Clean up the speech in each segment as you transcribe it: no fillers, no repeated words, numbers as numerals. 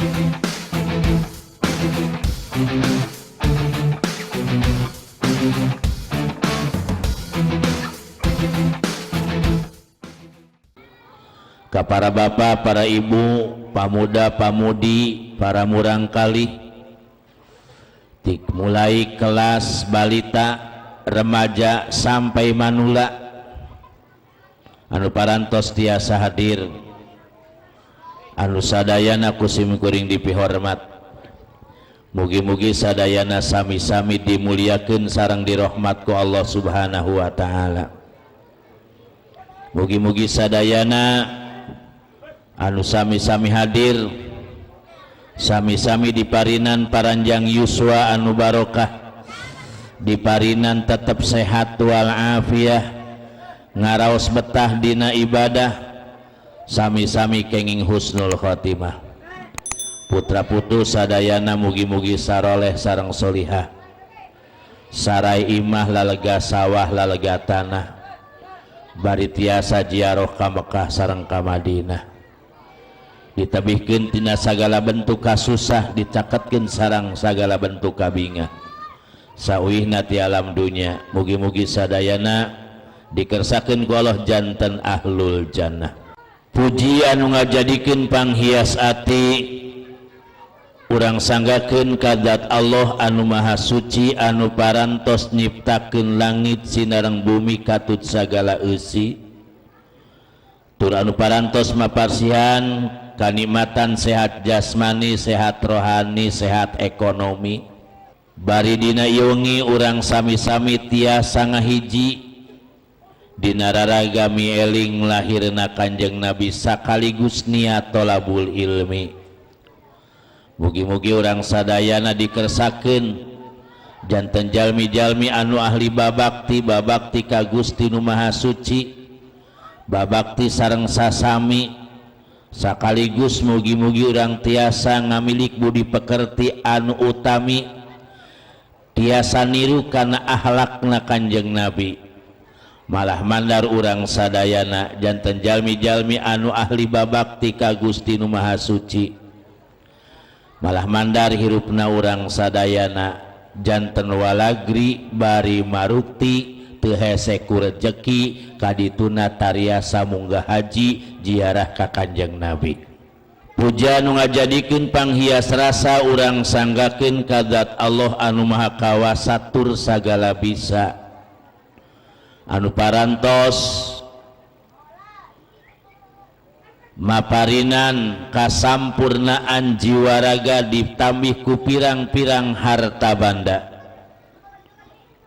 Ka para bapak, para ibu, pamuda, pamudi, para murangkalih, tik mulai kelas balita, remaja sampai manula anu parantos tiasa hadir, anu sadayana ku sim kuring dipihormat. Mugi-mugi sadayana sami-sami dimuliakeun sareng dirahmat ku Allah Subhanahu wa taala. Mugi-mugi sadayana anu sami-sami hadir sami-sami diparinan paranjang yuswa anu barokah, diparinan tetap sehat wal afiah, ngaraos betah dina ibadah, sami-sami kenging husnul khotimah. Putra putu sadayana mugi-mugi saroleh sareng solihah, sarai imah lalega sawah lalega tanah, bari tiasa ziarah ka Mekah sareng ka Madinah, ditebihkeun tina sagala bentuk kasusah, dicaketkeun sareng sagala bentuk kabingah sauihna ti alam dunya. Mugi-mugi sadayana dikersakeun ku Allah janten ahlul jannah. Puji anu ngajadikeun panghias ati urang sanggakeun ka zat Allah anu maha suci, anu parantos nyiptakeun langit sinareng bumi katut sagala eusi, tur anu parantos maparsihan kanikmatan sehat jasmani, sehat rohani, sehat ekonomi. Bari dina ieu wengi urang sami-sami tiasa ngahiji dina raraga mieling lahirna Kanjeng Nabi sakaligus niat tolabul ilmi. Mugi-mugi urang sadayana dikersakeun janten jalmi-jalmi anu ahli babakti, babakti ka Gusti nu Maha Suci, babakti sareng sasami, sakaligus mugi-mugi urang tiasa ngamilik budi pekerti anu utami, tiasa niru kana akhlakna Kanjeng Nabi. Malah mandar urang sadayana janten jalmi-jalmi anu ahli babakti ka Gusti nu Maha Suci. Malah mandar hirupna urang sadayana janten walagri bari marukti, teu hese ku rejeki, kadituna tariasa munggah haji ziarah ka Kanjeng Nabi. Puja nu ngajadikeun panghias rasa urang sanggakeun ka zat Allah anu maha kawasa tur sagala bisa, anu parantos maparinan kasampurnaan jiwa raga ditambih ku pirang-pirang harta banda.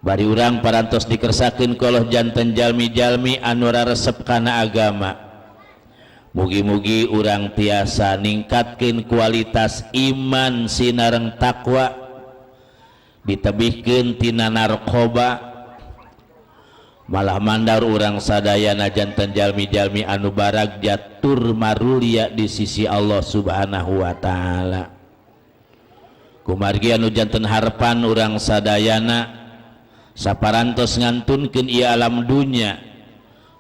Bari urang parantos dikersakeun ku Allah janten jalmi-jalmi anu raresep kana agama. Mugi-mugi urang tiasa ningkatkeun kualitas iman sinareng takwa, ditebihkeun tina narkoba. Malah mandar urang sadayana janten jalmi-jalmi anu baragja tur marulia di sisi Allah Subhanahu wa taala. Kumargi anu janten harepan urang sadayana saparantos ngantunkeun ieu alam dunya,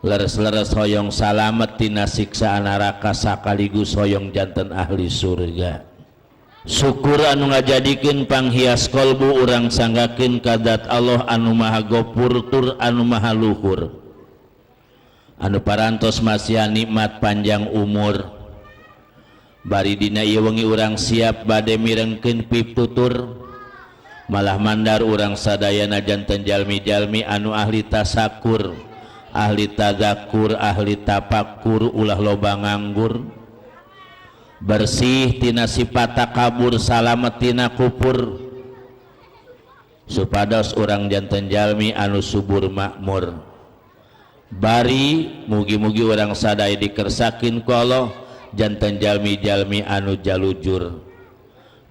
leres-leres hoyong salamet tina siksaan neraka sakaligus hoyong janten ahli surga. Syukur anu ngajadikeun panghias kolbu urang sanggakeun ka zat Allah anu maha gopur tur anu maha luhur, anu parantos masihan nikmat panjang umur. Bari dina ieu wengi urang siap bade mirengkeun pitutur. Malah mandar urang sadayana janten jalmi-jalmi anu ahli tasakur, ahli tadzakur, ahli tafakur, ulah loba nganggur, bersih tina sifat takabur, salamet tina kupur, supados urang janten jalmi anu subur makmur. Bari mugi-mugi urang sadaya dikersakeun ku Allah janten jalmi-jalmi anu jalujur,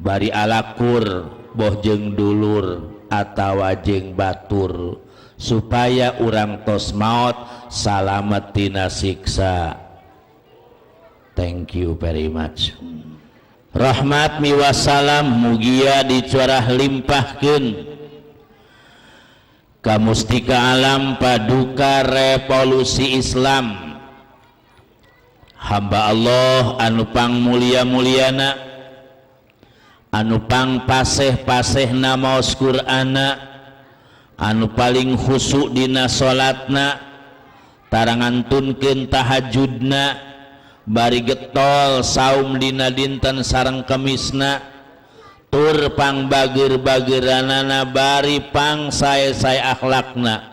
bari alakur boh jeung dulur atawa jeung batur, supaya urang tos maot salamet tina siksa. Thank you very much. Rahmat miwasalam mugia dicuarah limpahkeun ka mustika alam paduka revolusi Islam, hamba Allah anu pangmulia-muliana. Anu pang paseh-pasehna maos Qur'ana, anu paling khusyuk dina salatna, tara ngantunkeun tahajudna, bari getol saum dina dinten sareng kemisna, tur pang bager-bageranana, bari pang sae-sae akhlakna,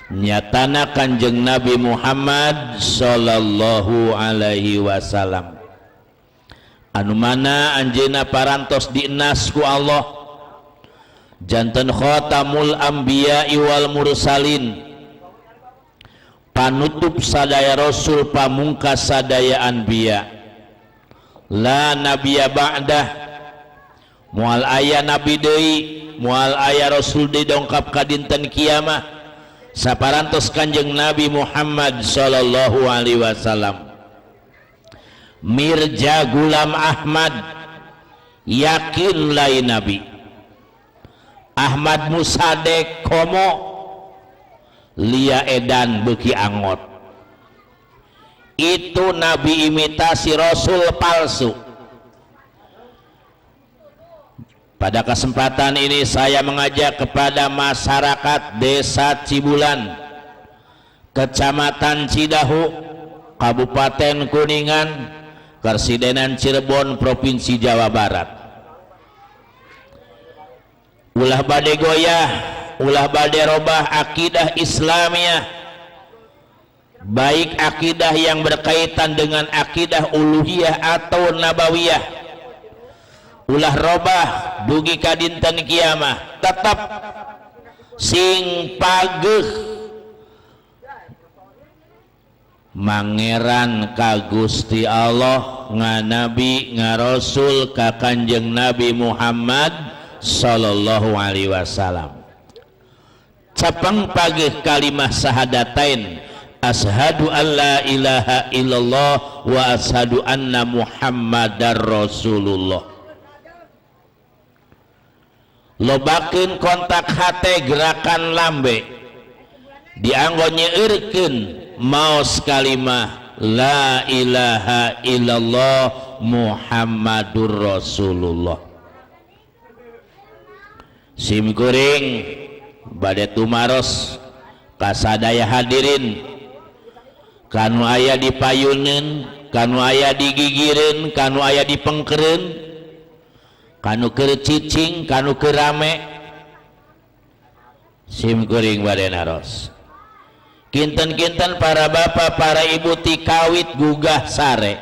nyatana Kanjeng Nabi Muhammad sallallahu alaihi wasallam, anu mana anjeunna parantos dienas ku Allah janten khatamul anbiya wal mursalin, panutup sadaya rasul, pamungkas sadaya anbiya. La nabiyya ba'dah, moal aya nabi deui, moal aya rasul deui dongkap ka dinten kiamah saparantos Kanjeng Nabi Muhammad sallallahu alaihi wasallam. Mirza Ghulam Ahmad yakin lain nabi. Ahmad Musadek komo lia edan beuki angot. Itu nabi imitasi, rasul palsu. Pada kesempatan ini saya mengajak kepada masyarakat Desa Cibulan, Kecamatan Cidahu, Kabupaten Kuningan, Karsidenan Cirebon, Provinsi Jawa Barat. Ulah bade goyah, ulah bade robah akidah Islamiyah, baik akidah yang berkaitan dengan akidah uluhiyah atau nabawiyah. Ulah robah dugi ka dinten kiamah, tetap sing pageuh mangeran ka Gusti Allah, nga nabi, nga rasul, ka Kanjeng Nabi Muhammad sallallahu alaihi wasallam. Capang pageuh kalimah sahadatain, asyhadu an la ilaha illallah wa asyhadu anna Muhammadar Rasulullah. Lobakeun kontak hate, gerakan lambe dianggo nyeurkeun maos kalimah la ilaha illallah Muhammadur Rasulullah. Sim kuring bade tumaros kasadaya hadirin, kanu aya di payuneun, kanu aya di gigireun, kanu aya di pengkereun, kanu keur cicing, kanu keur rame, sim kuring bade naros. Kinten-kinten para bapak, para ibu ti kawit gugah sare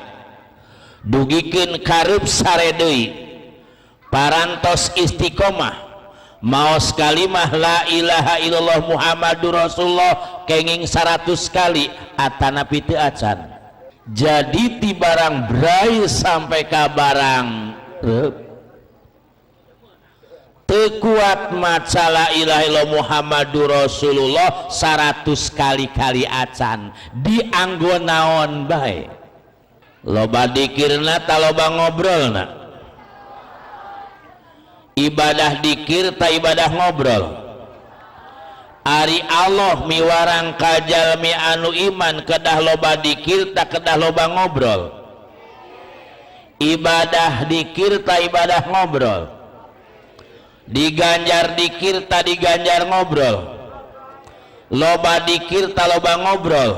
dugikeun kareup sare deui parantos istiqomah maos kalimah la ilaha illallah Muhammadur Rasulullah kenging 100 kali atanapi teu acan. Jadi ti barang brai sampai ka barang teu kuat maca la ilaha illallah Muhammadur Rasulullah 100 kali-kali acan, dianggo naon bae? Loba dikirna ta loba ngobrolna? Ibadah dikir ta ibadah ngobrol? Ari Allah miwarang ka jalmi anu iman kedah loba dikir ta kedah loba ngobrol? Ibadah dikir ta ibadah ngobrol? Diganjar dikir ta diganjar ngobrol? Loba dikir ta loba ngobrol?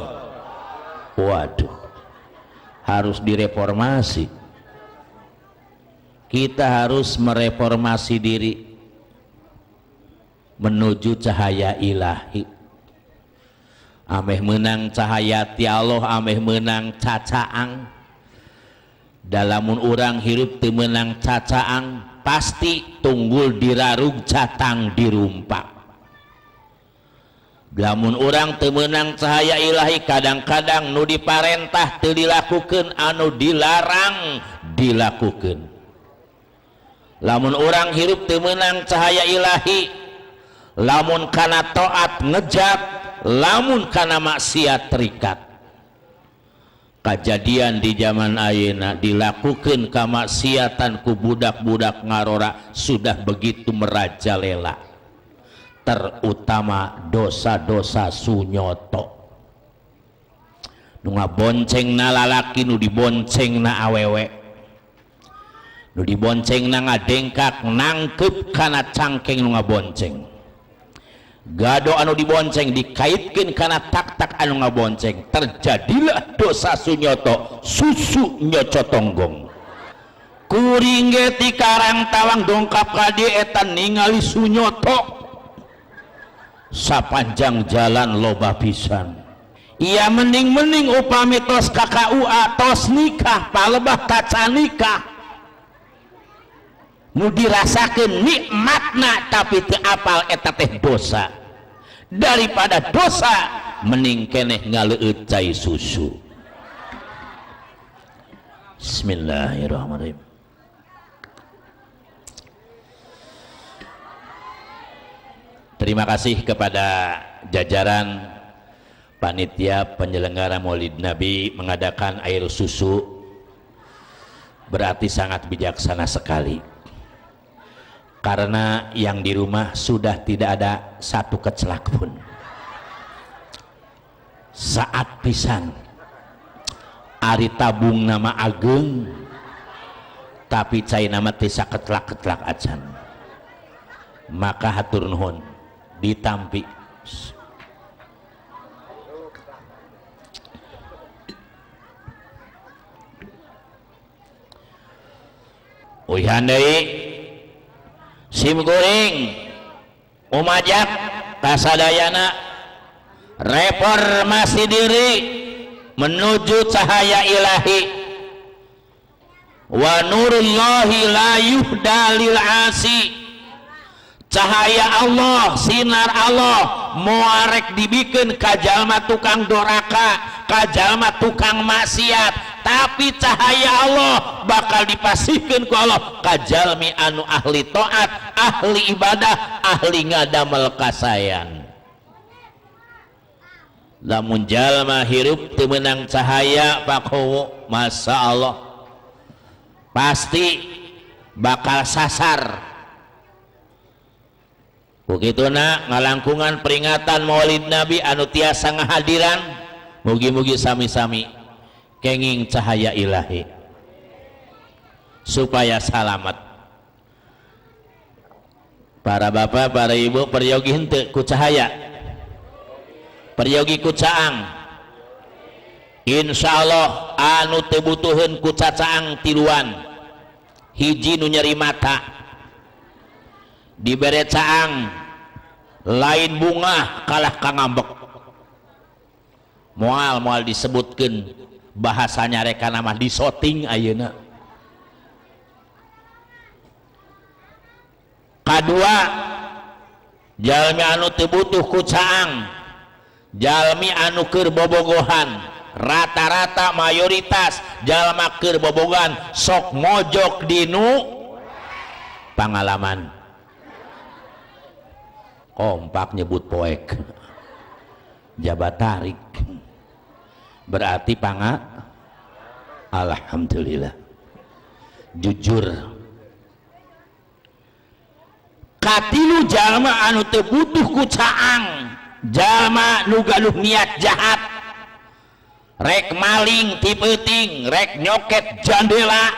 Waduh, harus direformasi. Kita harus mereformasi diri menuju cahaya ilahi. Ameh menang cahaya ti Allah, ameh menang cacaang. Dalamun urang hirup teu meunang cacaang, pasti tunggul dirarug, catang dirumpak. Lamun urang teu meunang cahaya ilahi, kadang-kadang nu diparentah teu dilakukeun, anu dilarang dilakukeun. Lamun urang hirup teu meunang cahaya ilahi, lamun kana taat ngejat, lamun kana maksiat terikat. Kajadian di zaman ayeuna dilakukan kamaksiatan ku budak-budak ngarora sudah begitu merajalela, terutama dosa-dosa sunyoto. Nu ngabonceng na lalaki, nu dibonceng na awewe. Nu dibonceng na ngadengkak nangkep kana cangkeng nu ngabonceng. Gado anu dibonceng dikaitkeun kana tak-tak anu ngabonceng, terjadilah dosa sunyoto, susu nyocotonggong. Kuring ge ti Karangtawang dongkap ka dieu eta ningali sunyoto sapanjang jalan loba pisan. Ia mending-mending upami tos ka KUA tos nikah palebah kaca nikah nu dirasakeun nikmatna tapi teu apal eta teh dosa. Daripada dosa mending keneh ngaleueut cai susu. Bismillahirrahmanirrahim. Terima kasih kepada jajaran panitia penyelenggara Maulid Nabi mengadakan air susu, berarti sangat bijaksana sekali. Karena yang di rumah sudah tidak ada satu kecelak pun. Saat pisan ari tabung nama ageng tapi cai nama teh saketlak-ketlak acan. Maka hatur nuhun ditampi. Uihan deui sim kuring umajak kasadayana reformasi diri menuju cahaya ilahi. Wa nurullahi la yuhda lil asi. Cahaya Allah, sinar Allah moarek dibikeun ka jalma tukang doraka, ka jalma tukang maksiat, tapi cahaya Allah bakal dipasihkeun ku Allah ka jalmi anu ahli taat, ahli ibadah, ahli ngadamel kasayan. Lamun jalma hirup teu meunang cahaya Pak Kowo, Masya Allah pasti bakal sasar. Begituna ngalangkungan peringatan Maulid Nabi anu tiasa ngahadiran, mugi-mugi sami-sami kenging cahaya ilahi supaya salamet. Para bapak, para ibu peryogi henteu ku cahaya, peryogi ku caang. Insyaallah anu teu butuheun ku cacaang tiluan, hiji nu nyeri mata dibere caang lain bunga kalah ka ngambek, moal moal disebutkeun bahasanya reka nama disoting ayeuna. Kadua jalmi anu teu butuh ku caang, jalmi anu keur bobogohan, rata-rata mayoritas jalma keur bobogohan sok mojok dinu pangalaman. Kompak nyebut poek jabat tarik berarti panga. Alhamdulillah jujur. Katilu jalma anu teu butuh ku caang, jalma nu gaduh niat jahat, rek maling ti peuting, rek nyoket jandela,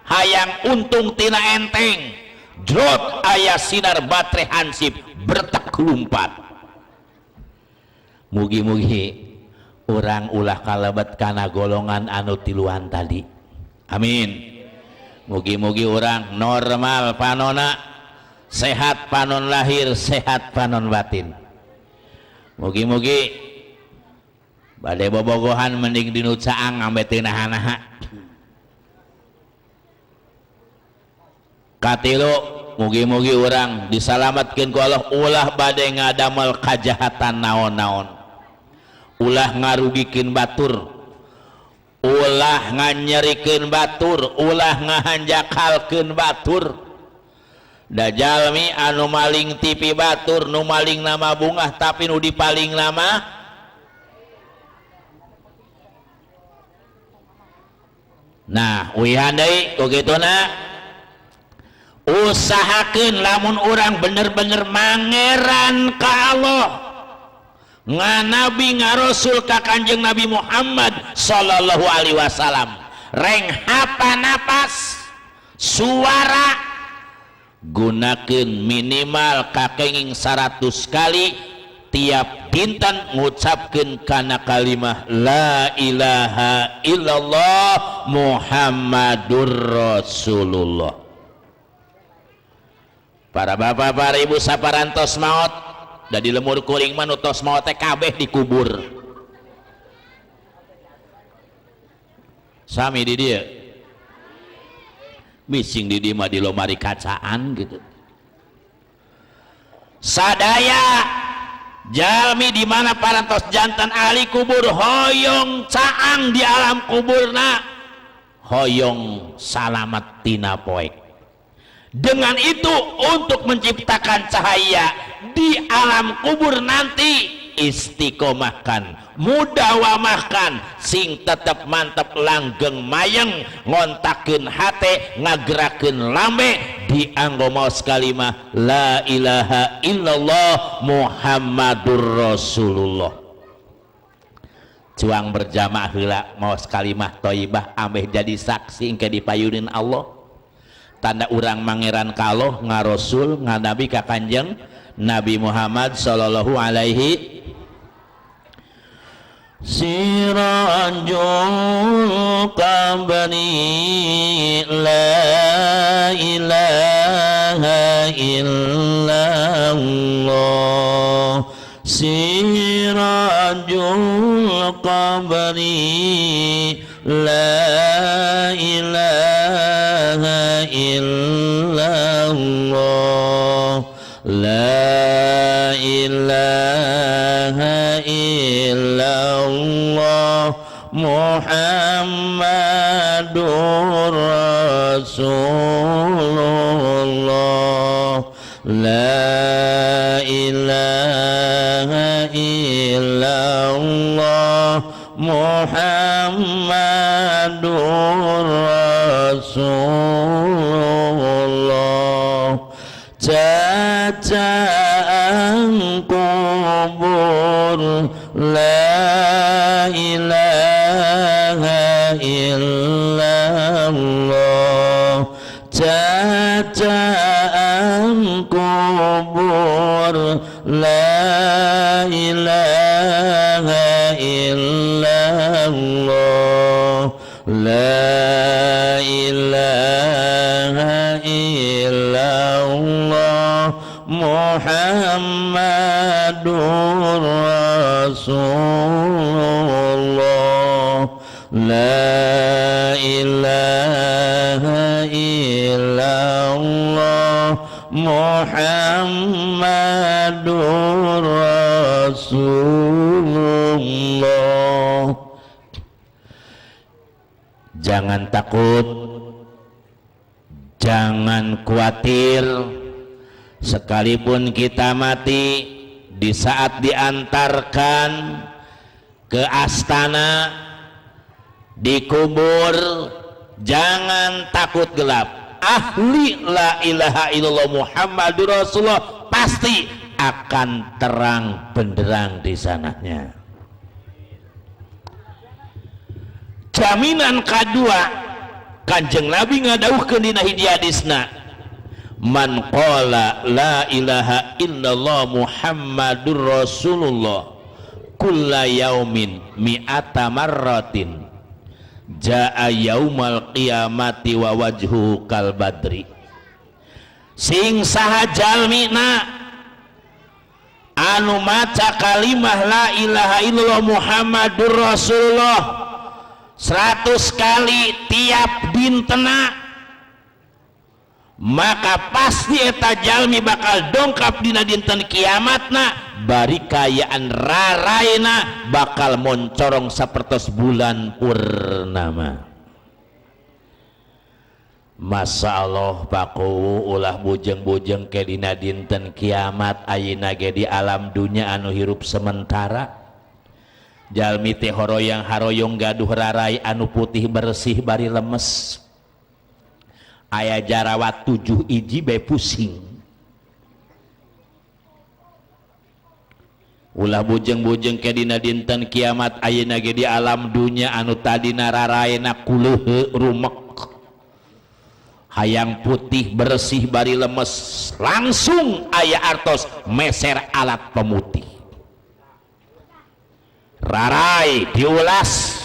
hayang untung tina enteng, jrot aya sinar baterai hansip bertek lumpat. Mugi-mugi urang ulah kalebet kana golongan anu tiluan tadi. Amin. Mugi-mugi urang normal panona, sehat panon lahir, sehat panon batin. Mugi-mugi bade bobogohan mending dinu caang ambe teu naha-naha. Katilu mugi-mugi urang disalamatkeun ku Allah ulah bade ngadamel kajahatan naon-naon, ulah ngarugikeun batur, ulah nganyerikeun batur, ulah ngahanjakalkeun batur. Da jalmi anu maling tipi batur, nu maling nama bungah tapi nu dipaling nama. Nah, uihan deui ku kituna. Usahakeun lamun urang bener-bener mangeran ka Allah, nganabi ngarosul ka Kanjeng Nabi Muhammad sallallahu alaihi wasallam, reng hapa napas Suara gunakeun minimal kakenging 100 kali tiap dinten ngucapkeun kana kalimah la ilaha illallah Muhammadur Rasulullah. Para bapak, para ibu saparantos maot da di lemur kuring mah nu tos maot teh kabeh dikubur. Sami di dieu. Bising di dieu mah di lomari kacaan gitu. Sadaya jalmi di mana parantos jantan ahli kubur hoyong caang di alam kuburna, hoyong salamat tina poek. Dengan itu untuk menciptakan cahaya di alam kubur nanti, istiqomahkan, mudawamahkan, sing tetep mantep langgeng mayeng, ngontakeun hate, ngagerakeun lambe, dianggo maos kalimah la ilaha illallah Muhammadur Rasulullah. Cuang berjamaah heula maos kalimah thayyibah ameh jadi saksi engke dipayunin Allah. Tanda urang mangeran ka Allah, nga Rasul, nga Nabi, ka Kanjeng Nabi Muhammad sallallahu alaihi. Sirajul qabri la ilaha illallah, sirajul qabri la ilaha illallah, la ilaha illallah Muhammadur Rasulullah, la ilaha illallah Muhammadur Rasulullah. Cacaan kubur la ilaha illallah, cacaan kubur la ilaha illallah, la ilaha illallah Muhammadur Rasulullah, la ilaha illallah Muhammadur Rasulullah. Jangan takut, jangan khawatir, sekalipun kita mati di saat diantarkan ke astana, dikubur, jangan takut gelap. Ahli la ilaha illallah Muhammadur Rasulullah pasti akan terang benderang di sananya. Jaminan kedua, Kanjeng Nabi ngadawuhkeun dina hiji hadisna, man qala la ilaha illallah Muhammadur Rasulullah kulla yaumin mi'ata marratin jaa yaumal qiyamati wa wajhuhu kal badri. Sing saha jalmina anu maca kalimah la ilaha illallah Muhammadur Rasulullah 100 kali tiap dintena, maka pasti eta jalmi bakal dongkap dina dinten kiamatna, bari kayaan raraina bakal moncorong sapertos bulan purnama. Masya Allah, paku ulah bujeng-bujeng ke dina dinten kiamat ayeuna ge di alam dunya anu hirup sementara. Jalmi teh horoyang haroyong gaduh rarai anu putih bersih bari lemes, aya jarawat 7 iji bae pusing. Ulah bujeng-bujeng ke dina dinten kiamat ayeuna ge di alam dunya anu tadina raraena kuleuhe rumek, Hayang putih bersih bari lemes, langsung aya artos meser alat pemutih. Rarai diulas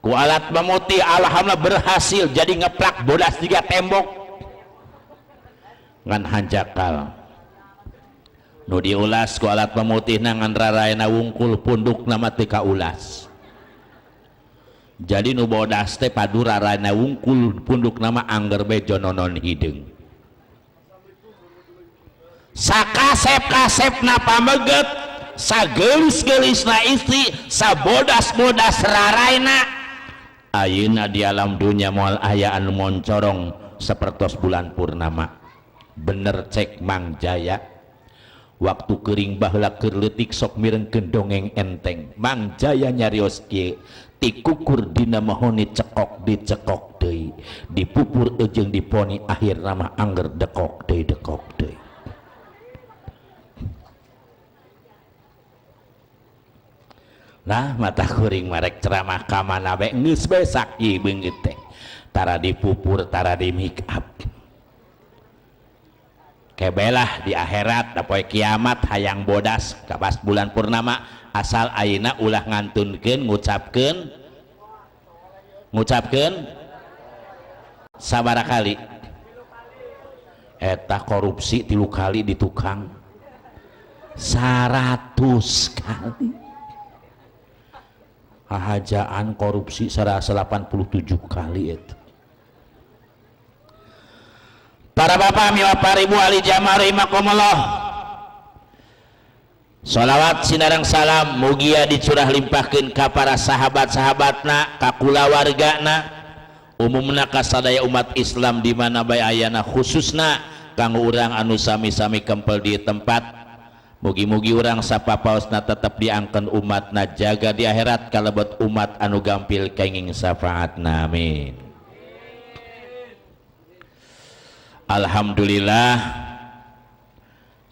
ku alat pemutih, alhamdulillah berhasil jadi ngeplak bodas tiga tembok. Ngan hanjakal nu diulas ku alat pemutih ngan raraina wungkul pundukna mah teu kaulas. Jadi nu bodas teh padu raraina wungkul pundukna mah angger be jononon hideung. Sakasep-kasepna pameget, sagelis-gelisna istri, sabodas-bodas raraina, ayeuna di alam dunya moal aya anu moncorong sapertos bulan purnama. Bener cek Mang Jaya, waktu kering baheula keur leutik sok mirengkeun dongeng enteng. Mang Jaya nyarios kieu, tikukur dina mahoni cekok dicekok deui, dipupur jeung diponi akhirna mah angger dekok deui dekok deui. Nah mata kuring marek ceramah ka mana bae geus bae saki beungeut teh, tara dipupur tara di make up. Kebelah di akhirat da poe kiamat hayang bodas kapas bulan purnama, asal ayeuna ulah ngantunkeun ngucapkeun ngucapkeun sabaraha kali eta korupsi 3 kali di tukang 100 kali. Hahajaan korupsi 187 kali itu. Para bapak, miwa para ibu, ahli jamaah rahimakumullah. Salawat sinareng salam mugia dicurah limpahkeun ka para sahabat-sahabatna, ka kulawargana, umumna ka sadaya umat Islam di mana bae ayana, khususna kanggo urang anu sami-sami kempel di tempat. Mugi-mugi urang sapapaosna tetep diangkeun umatna jaga di akhirat kalebet umat anu gampil kenging syafaatna, amin. Alhamdulillah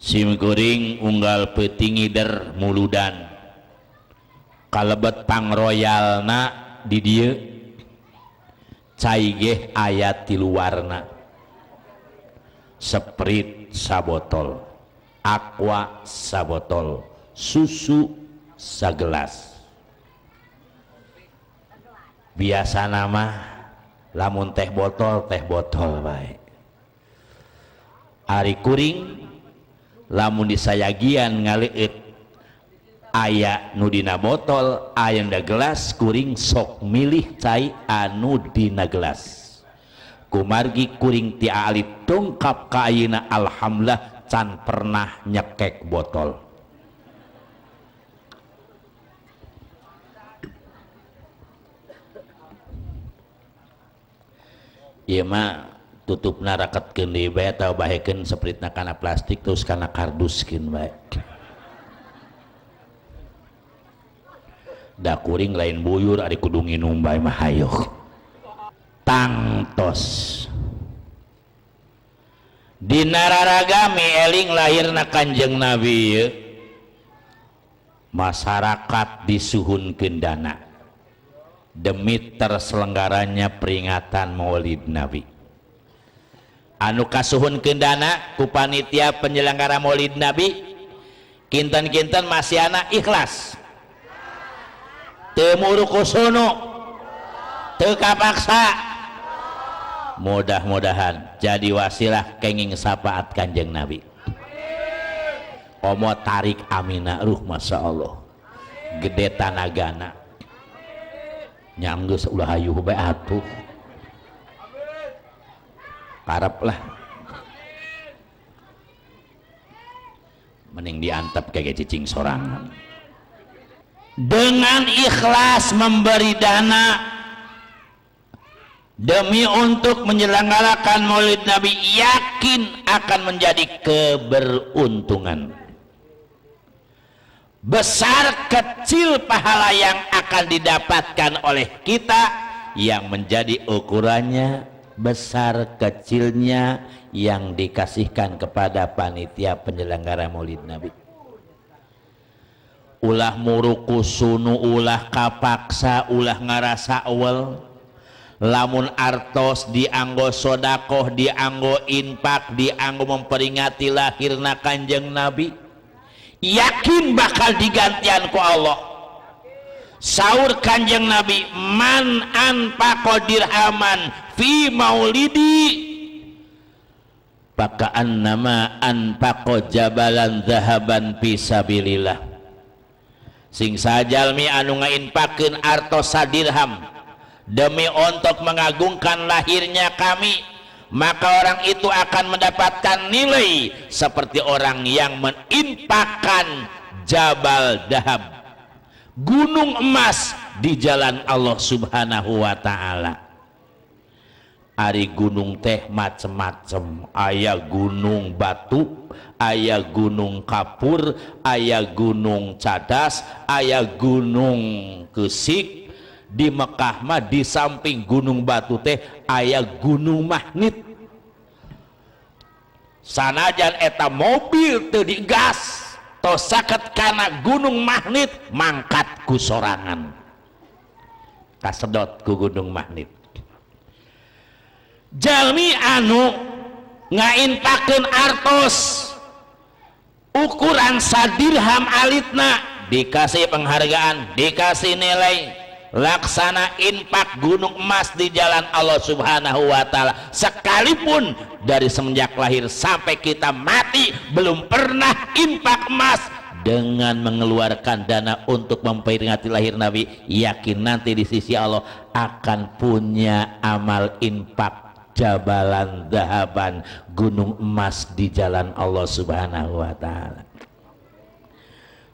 sim kuring unggal peuting ngider muludan kalebet pangroyalna di dieu cai geh aya 3 warna, Sprite sabotol, aqua sabotol, susu sagelas. Biasa nama lamun teh botol bae. Ari kuring lamun disayagian ngaleueut aya nu dina botol aya nu dina gelas, kuring sok milih cai anu dina gelas. Kumargi kuring ti alit dongkap ka ayeuna alhamdulillah can pernah nyekek botol. Ieu mah tutupna raketkeun deui bae atawa bahekeun sepritna kana plastik terus kana karduskeun bae. Da kuring lain buyur ari kudu nginum bae mah hayuh. Tangtos dina raragami eling lahirna Kanjeng Nabi ieu, masyarakat disuhunkeun dana demi terselenggaranya peringatan Maulid Nabi. Anu kasuhunkeun dana ku panitia penyelenggara Maulid Nabi kinten-kinten masiana ikhlas, teu murukusunu, teu kapaksa. Mudah-mudahan jadi wasilah kenging syafaat Kanjeng Nabi. Komo tarik amina ruh masya Allah gede tanagana nyanggeus ulah hayuh bae atuh karep lah mending diantep kayak cicing sorangan. Dengan ikhlas memberi dana demi untuk menyelenggarakan Maulid Nabi, yakin akan menjadi keberuntungan. Besar kecil pahala yang akan didapatkan oleh kita yang menjadi ukurannya besar kecilnya yang dikasihkan kepada panitia penyelenggara Maulid Nabi. Ulah murukusunu, ulah kapaksa, ulah ngarasa awal. Lamun artos dianggo sodakoh, dianggo infak, dianggo memperingati lahirna Kanjeng Nabi, yakin bakal digantian ku Allah. Saur Kanjeng Nabi, man anfaqa dirhaman fi maulidi faka'annama anfaqa jabalan zahaban fi sabilillah. Sing sajalmi anu ngainfakeun artos sadirham demi untuk mengagungkan lahirnya kami, maka orang itu akan mendapatkan nilai seperti orang yang meninfakkan jabal dahab, gunung emas di jalan Allah Subhanahu wa ta'ala. Ari gunung teh macem-macem, aya gunung batu, aya gunung kapur, aya gunung cadas, aya gunung kesik. Di Mekah mah di samping gunung batu teh aya gunung magnet. Sanajan eta mobil teu digas, tos saket kana gunung magnet mangkat ku sorangan, kasedot ku gunung magnet. Jalmi anu ngainpakeun artos ukuran sadirham alitna dikasih penghargaan, dikasih nilai laksana infak gunung emas di jalan Allah Subhanahu wa ta'ala. Sekalipun dari semenjak lahir sampai kita mati belum pernah infak emas, dengan mengeluarkan dana untuk memperingati lahir Nabi, yakin nanti di sisi Allah akan punya amal infak jabalan dahaban, gunung emas di jalan Allah Subhanahu wa ta'ala.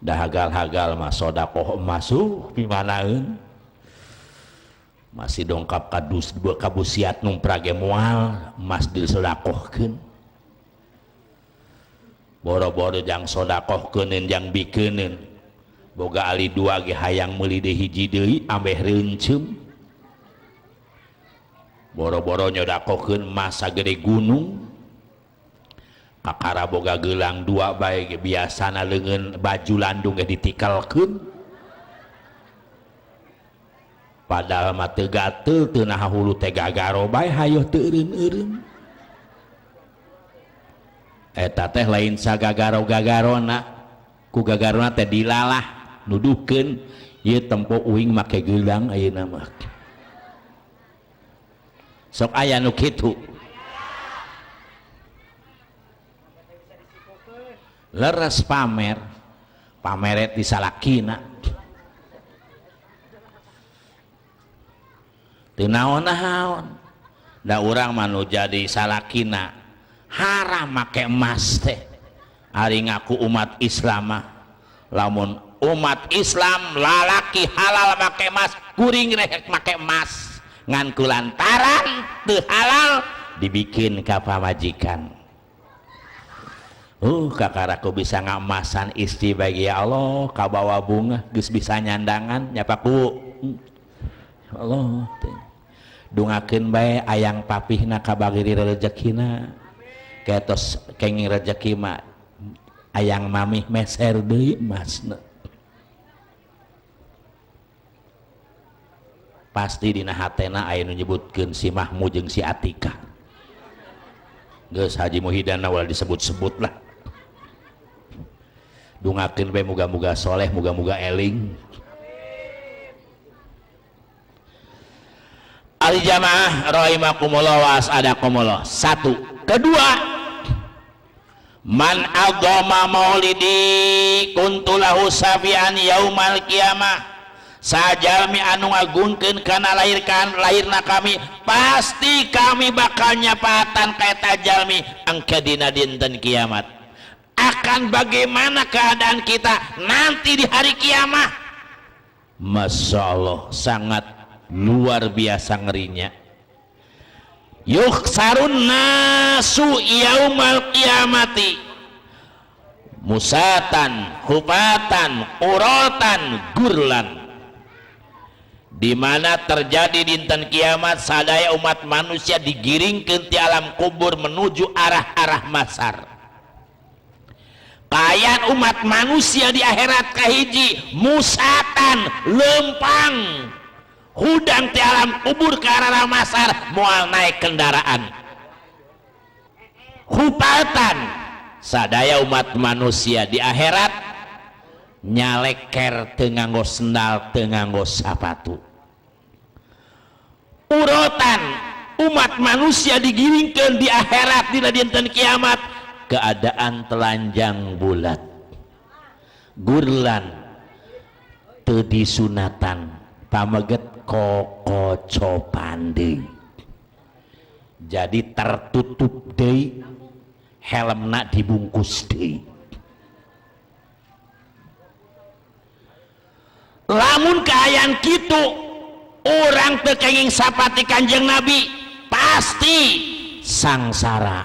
Dah hagal-hagal mah sodakoh emas pimanaeun, masih dongkap kadus kabusiat numprage moal emas disodakohkeun. Boro-boro jang sodakohkeuneun jang bikeuneun, boga ali dua ge hayang meuli deui hiji deui ambeh reunceum. Boro-boro nyodakohkeun emas sagede gunung, kakara boga gelang dua bae ge biasana leungeun baju landung ge ditikalkeun. Padahal mah teu gatel, teu naha hulu teh gagaro bae hayoh teu eureun-eureun. Eta teh lain sagagaro-gagarona, ku gagarona teh dilalah nuduhkeun ieu tempo uing make gelang ayeuna mah. Sok aya nu kitu. Leres pamer, pameret di salakina. Teu naon-naon. Da urang mah nu jadi salakina haram make emas teh. Ari ngaku umat Islam mah, lamun umat Islam lalaki halal make emas, kuring rek make emas. Ngan kulantaran teu halal dibikin ka pamajikan. Kakaraku bisa ngamasan istri bagi ya Allah, kabawa bunga geus bisa nyandangan nyapaku. Allah teh. Dungakeun bae ayang papihna kabagiri rezekina. Ketos kenging rezeki mah ayang mamih meser deui emasna. Pasti dina hatena aya nu nyebutkeun si Mahmud jeung si Atika. Geus Haji Muhidana ulah disebut-sebut lah. Dungakeun bae muga-muga soleh, muga-muga eling. Al jamaah rahimakumullah wa as'adakumullah. Satu. Kedua, man adzama maulidi kuntu lahu safian yaumal qiyamah. Sajalmi anu ngagungkeun kana lahirkan lahirna kami, pasti kami bakal nyapaatan ka eta jalmi engke dina dinten kiamat. Akan bagaimana keadaan kita nanti di hari kiamat? Masya Allah, sangat luar biasa ngerinya. Yukhsarun nasu yaumal qiyamati musatan hupatan urotan gurlan. Di mana terjadi dinten kiamat sadaya umat manusia digiringkeun ti alam kubur menuju arah-arah masar. Kaayaan umat manusia di akhirat kahiji musatan lempang, Hudang ti alam kubur ke arah masar moal naik kendaraan. Hupatan sadaya umat manusia di akhirat nyaleker teu nganggo sendal, teu nganggo sapatu. Urotan umat manusia digiringkeun di akhirat dina dinten kiamat keadaan telanjang bulat, gurlan teu disunatan, pameget kokocopan deui, jadi tertutup deui, helmna dibungkus deui. Lamun kaayaan kitu urang teu kenging sapati Kanjeng Nabi pasti sangsara,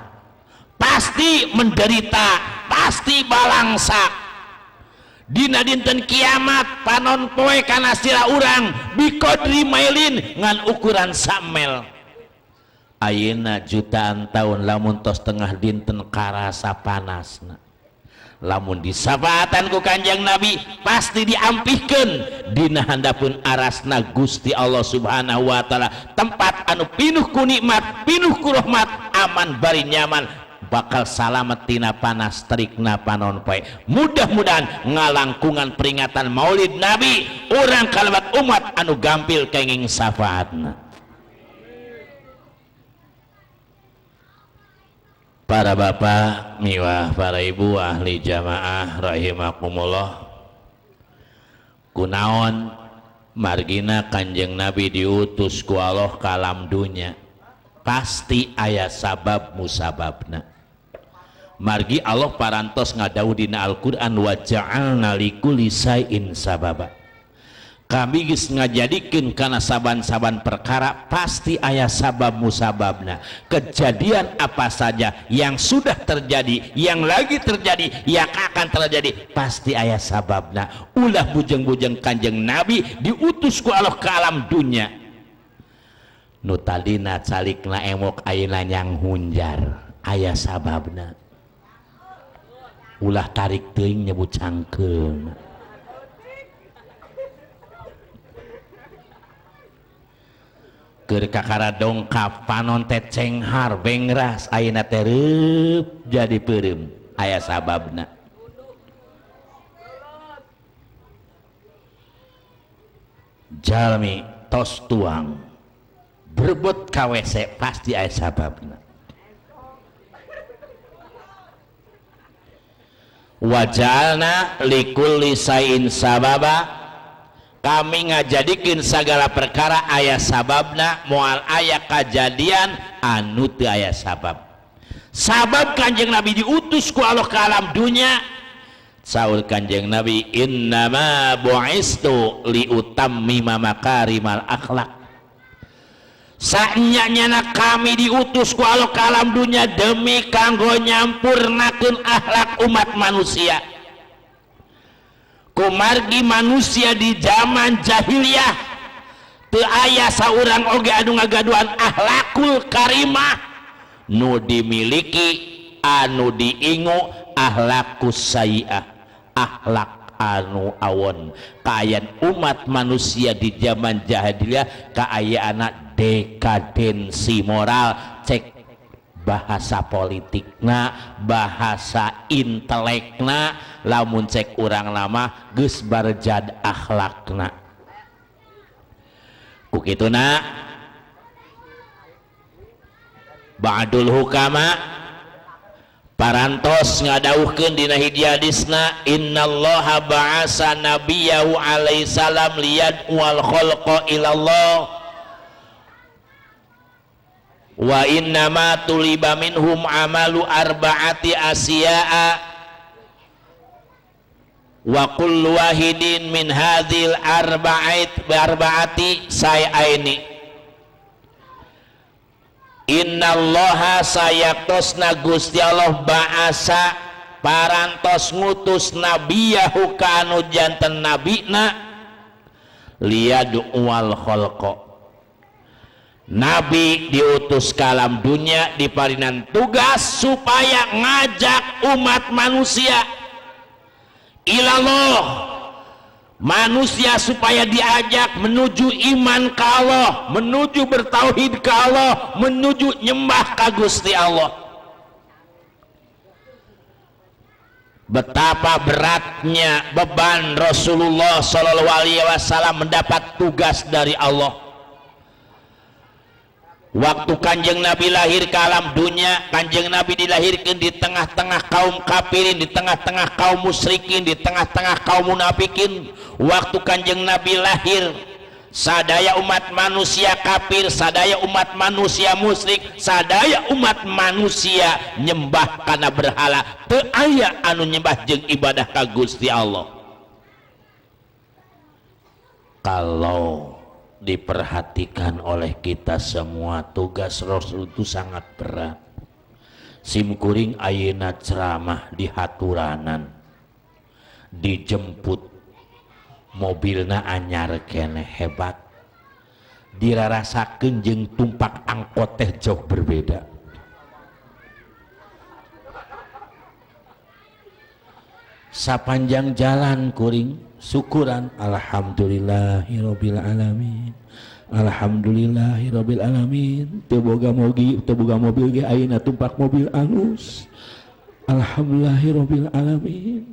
pasti menderita, pasti balangsa. Dina dinten kiamat panon poe kana sirah urang biqadri mailin ngan ukuran samel. Ayeuna jutaan tahun lamun tos tengah dinten karasa panasna. Lamun disafaatan ku Kanjeng Nabi pasti diampihkeun dina handapeun arasna Gusti Allah Subhanahu wa taala, tempat anu pinuh ku nikmat, pinuh ku rahmat, aman bari nyaman, bakal salamet tina panas terikna panon poe. Mudah-mudahan ngalangkungan peringatan Maulid Nabi urang kalabat umat anu gampil kenging syafaatna. Para bapak miwah para ibu ahli jamaah rahimakumullah, kunaon margina Kanjeng Nabi diutus ku Allah ka alam dunya pasti aya sabab musababna. Margi Allah parantos ngadawuh dina Al-Qur'an wa ja'alna likulli syai'in sababa. Kami geus ngajadikeun kana saban-saban perkara pasti aya sabab musababna. Kejadian apa saja yang sudah terjadi, yang lagi terjadi, yang akan terjadi pasti aya sababna. Ulah bujeng-bujeng Kanjeng Nabi diutus ku Allah ke alam dunya. Nu tadina calikna emok ayeuna nyang hunjar, aya sababna. Ulah tarik teuing nyebut cangkeulna. Keur kakara dongkap panon teh cenghar bengras ayeuna teh reup jadi peureum, aya sababna. Jalmi tos tuang berebut ka WC pasti aya sababna. Wajalna likulli syai'in sababa. Kami ngajadikeun sagala perkara aya sababna, moal aya kajadian anu teu aya sabab. Sabab Kanjeng Nabi diutus ku Allah ka alam dunya, saur Kanjeng Nabi innama bu'istu liutammima makarimal akhlak. Saenya-nyana kami diutus ku Allah ka alam dunya demi kanggo nyampurnakeun akhlak umat manusia. Kumargi manusia di zaman jahiliyah teu aya saurang oge anu ngagaduhan akhlakul karimah nu dimiliki anu diingu akhlakus sayiah, akhlak anu awon. Kaayaan umat manusia di zaman jahiliyah kaayaanna dekadensi moral, cek bahasa politikna, bahasa intelekna, lamun cek urang lama geus barjad akhlakna. Ku kituna ba'dul hukama parantos ngadawuhkeun dina hiji hadisna innallaha ba'asa nabiyahu alaihi salam liyad'ual khalqa ilallah wa innama tuliba minhum amalu arba'ati asya'a wa kullu wahidin min hadhil arba'ati say'aini. Innallaha sayaktosna Gusti Allah ba'asa parantos ngutus nabiyahu ka anu janten nabina liyad'ual khalqa. Nabi diutus ke alam dunia diparinan tugas supaya ngajak umat manusia ilallah Manusia supaya diajak menuju iman ka Allah, menuju bertauhid ka Allah, menuju nyembah ka Gusti Allah. Betapa beratnya beban Rasulullah Shallallahu Alaihi Wasallam mendapat tugas dari Allah. Waktu Kanjeng Nabi lahir ke alam dunia, Kanjeng Nabi dilahirkan di tengah-tengah kaum kafirin, di tengah-tengah kaum musyrikin, di tengah-tengah kaum munafikin. Waktu Kanjeng Nabi lahir, sadaya umat manusia kafir, sadaya umat manusia musyrik, sadaya umat manusia nyembah kana berhala, teu aya anu nyembah jeung ibadah ka Gusti Allah. Kalau diperhatikan oleh kita semua, tugas Rasul itu sangat berat. Simkuring ayeuna ceramah di haturanan, dijemput mobilna anyar keneh, hebat, dirarasakeun jeung tumpak angkot teh jauh berbeda. Sapanjang jalan kuring syukuran, alhamdulillahirabbil alamin, alhamdulillahirabbil alamin, teu boga mogi, teu boga mobil ge ayeuna tumpak mobil alus, alhamdulillahirabbil alamin.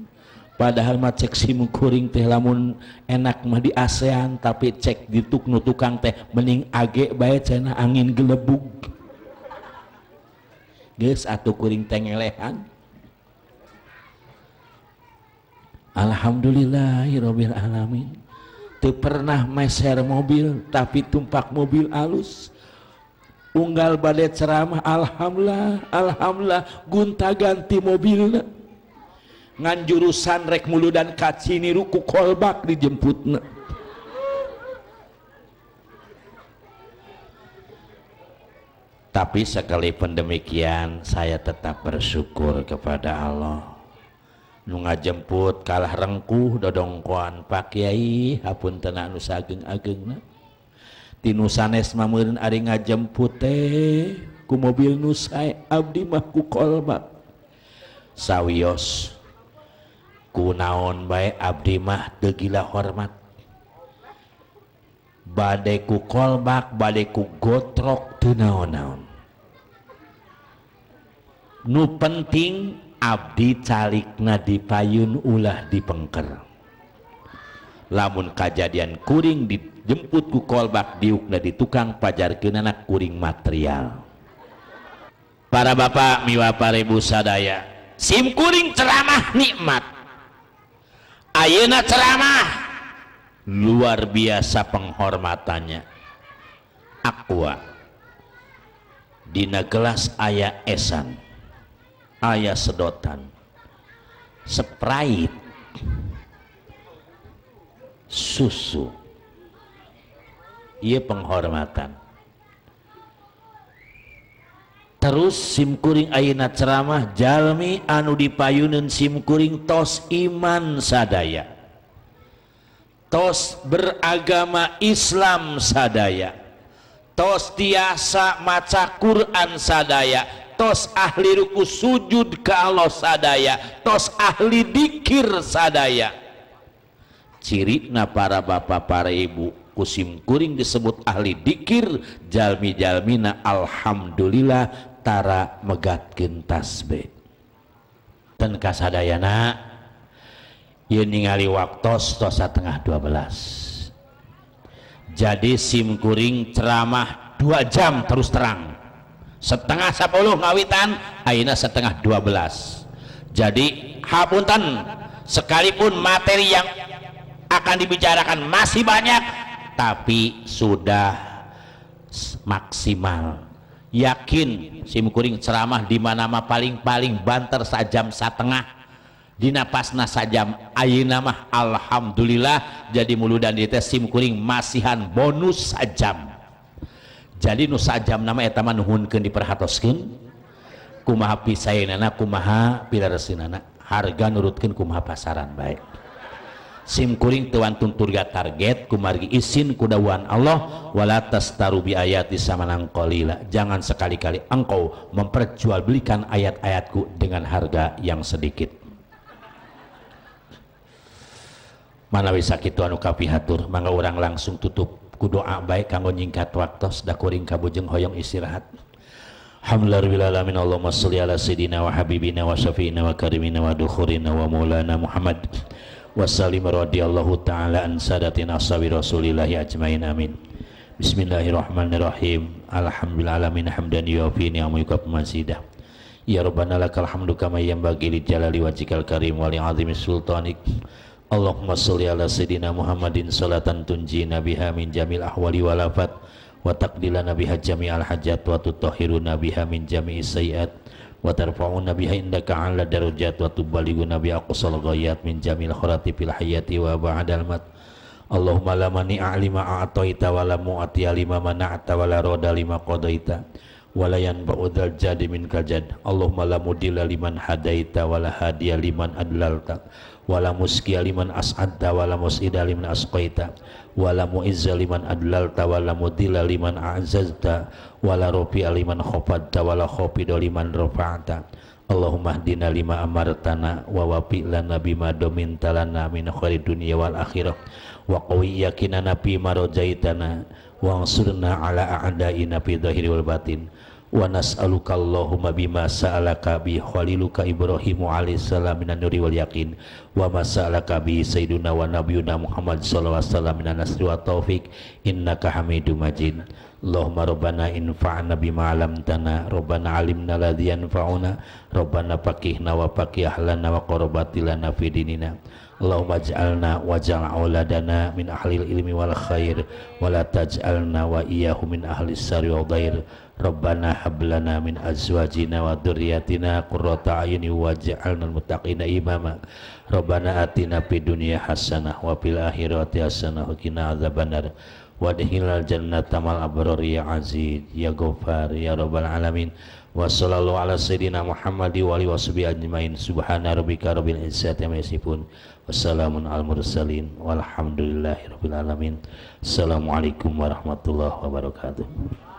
Padahal mah cek sim kuring teh lamun enak mah di ASEAN, tapi cek di nu tukang teh mending age bae cenah angin gelebug. Geus atuh kuring teh ngelehan. Alhamdulillahirabbil alamin. Teu pernah meser mobil tapi tumpak mobil alus. Unggal bade ceramah alhamdulillah, alhamdulillah gonta-ganti mobilna. Ngan jurusan rek muludan ka Ciniru ku kolbak dijemputna. Tapi sekalipun demikian saya tetap bersyukur kepada Allah. Nu ngajemput kalah rengkuh dodongkoan Pak Kiai, hapunten anu sageung-ageungna. Tinu sanes mah meureun ari ngajemput teh ku mobil nu sae, abdi mah ku kolbak. Sawios ku naon bae abdi mah teu gila hormat. Bade ku kolbak, bade ku gotrok teu naon-naon. Nu penting abdi calikna di payun ulah dipengker. Lamun kajadian kuring dijemput ku kolbak diukna di tukang pajarkeunana kuring material. Para bapak miwa para ibu sadaya, sim kuring ceramah nikmat. Ayeuna ceramah luar biasa penghormatannya. Aqua dina gelas aya esan, aya sedotan, Sprite, susu. Ieu penghormatan. Terus simkuring ayeuna ceramah jalmi anu dipayuneun simkuring tos iman sadaya, tos beragama Islam sadaya, tos tiasa maca Quran sadaya, tos ahli ruku sujud ka Allah sadaya, tos ahli dikir sadaya. Cirina para bapak para ibu ku simkuring disebut ahli dikir, jalmi-jalmina alhamdulillah tara megatkeun tasbih. Ten kasadayana ieu ningali waktos tos 11:30. Jadi simkuring ceramah 2 jam terus terang. 9:30 ngawitan, ayeuna 11:30. Jadi hapunten, sekalipun materi yang akan dibicarakan masih banyak, tapi sudah maksimal. Yakin simkuring ceramah di mana mah paling-paling banter sajam satengah, dina pasna sajam. Ayeuna mah alhamdulillah jadi muludan di teh simkuring masihan bonus sajam. Jadi nu sajam nama eta mah nuhunkeun diperhatoskeun kumaha pisaenana, kumaha pilareseunana, harga nurutkeun kumaha pasaran bae. Simkuring teu wantun turga target kumargi isin kudawuhan Allah, wala tastaru bi ayati samanan qalila, jangan sekali-kali engkau memperjualbelikan ayat-ayatku dengan harga yang sedikit. Manawi sakitu anu kapihatur, mangga urang langsung tutup ku doa baik kanggo nyingkat waktos, da kuring kabujeng hoyong istirahat. Alhamdulillah alamin. Allahumma sholli ala sayyidina wa habibina wa syafi'ina wa karimina wa dukhurina wa maulana Muhammad wa sallim, radhiyallahu ta'ala an sadatina ashabi rasulillahi ajmain, amin. Bismillahirrahmanirrahim. Alhamdulillah alamin, hamdan yuafi ni'amahu yukafi mazidah. Ya Rabbana lakal hamdu kama yanbaghi li jalali wajhikal karim wa li azimi sultanik. Allahumma sholli ala sayyidina Muhammadin salatan tunjina biha min jamil ahwali wal afat, wa taqdilana biha jami'al hajat, wa tutahhiruna biha min jami'is sayiat, wa tarfa'una biha indaka 'ala darajat, wa tuballighuna biha aqsal ghayat min jamil khairati fil hayati wa ba'dal mat. Allahumma la mani'a lima a'taita, wa la mu'tiya lima mana'ta, wa la rada lima qadaita, wa la yanfa'u dzal jadi minkal jad. Allahumma la mudilla liman hadaita, wa la hadiya liman adlalta, wa la muskiya liman as'adta, wa la mus'ida liman asqaita, wa la mu'izza liman adlalta, wa la mudilla liman a'zazta, wa la rafi'a liman khafadta, wa la khafida liman rafa'ta. Allahumma hdina lima amartana, wa wafi lana bima dominta lana min khairi dunya wal akhirah, wa qawi yakinana fi ma rajaitana, wa ansurna ala a'daina fi dhahiri wal batin. Wa nas'aluka Allahumma bima sa'alaka bi khaliluka Ibrahimu alaihissalam minan nuri wal yaqin, wa ma sa'alaka bi sayyiduna wa nabiyuna Muhammad sallallahu alaihi wasallam minan nasri wa taufik, innaka Hamidum Majid. Allahumma rabbana infa'na bima 'allamtana, rabbana 'alimna ladzi yanfa'una, rabbana faqihna wa faqih ahlana wa qarabatilana fi dinina. Allahumma ij'alna waj'al auladana min ahlil ilmi wal khair, wa la taj'alna wa iyyahu min ahli syarri wa dhair. Rabbana hab lana min azwajina wa dzurriyyatina qurrata a'yuni waj'alna lil muttaqina imama. Rabbana atina fid dunya hasanah wa fil akhirati hasanah wa qina adzabannar, wa adkhilnal jannata mal abrar ya aziz ya ghaffar ya rabbal alamin. Wa sallallahu ala sayyidina Muhammad wa alihi washabihi ajmain. Subhana rabbika rabbil izzati amma yasifun, wassalamun alal mursalin, walhamdulillahi rabbil alamin. Assalamualaikum warahmatullahi wabarakatuh.